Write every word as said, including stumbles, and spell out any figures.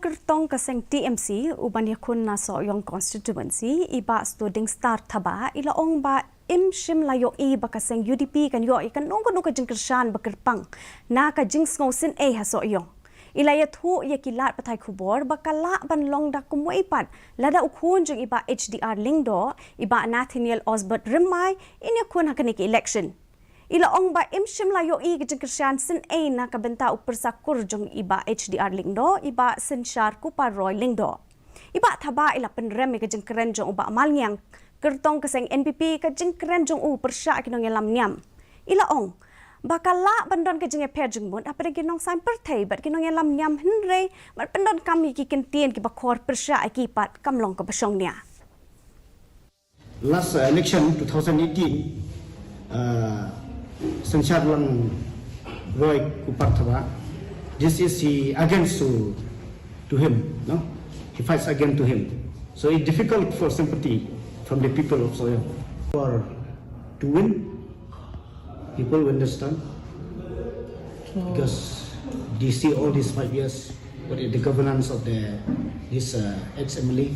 Kyrtong ka seng T M C uban ïakhun na Sohiong constituency, i Bah Studingstar Thabah, i la ong ba im shym la ïohi ba ka seng U D P kan ïoh ïa kano kano ka jingkyrshan ba kyrpang na ka jingsngew sngewsih ha Sohiong. I la ïathuh ïa ki lad pathai khubor ba ka lah ban long da kumwei pat lada u khun jong i Bah H D R Lyngdoh, i Bah Nathaniel Osbert Rymmai, in ïakhun ha kane ka election. I la ong ba im shym la ïohi ka jingkyrshan sngewsih na ka bynta u pyrsa kur jong i Bah H D R Lyngdoh, i Bah Synshar Kupar Roy Lyngdoh. I Bah Thabah i la pynrem ïa ka jingkren jong u Bah Malngiang, kyrtong ka seng N P P, ka jingkren jong u pyrshah ki nongïalam niam. I la ong ba ka lah ban don ka jingïapher jingmut hapdeng ki nongsaiñ pyrthei bad ki nongïalam niam, hynrei ban pyndonkam ïa ki kyntien kiba khor pyrshah ïa ki pat kam long kaba shongnia. Last uh, election two thousand eighteen, uh, Synshar Lang Roy Kupar Thabah, this is he against to, to him, no? He fights against to him. So it's difficult for sympathy from the people of Sohiong. For to win, people will understand because they see all these five years what is the governance of the this uh, ex M L A.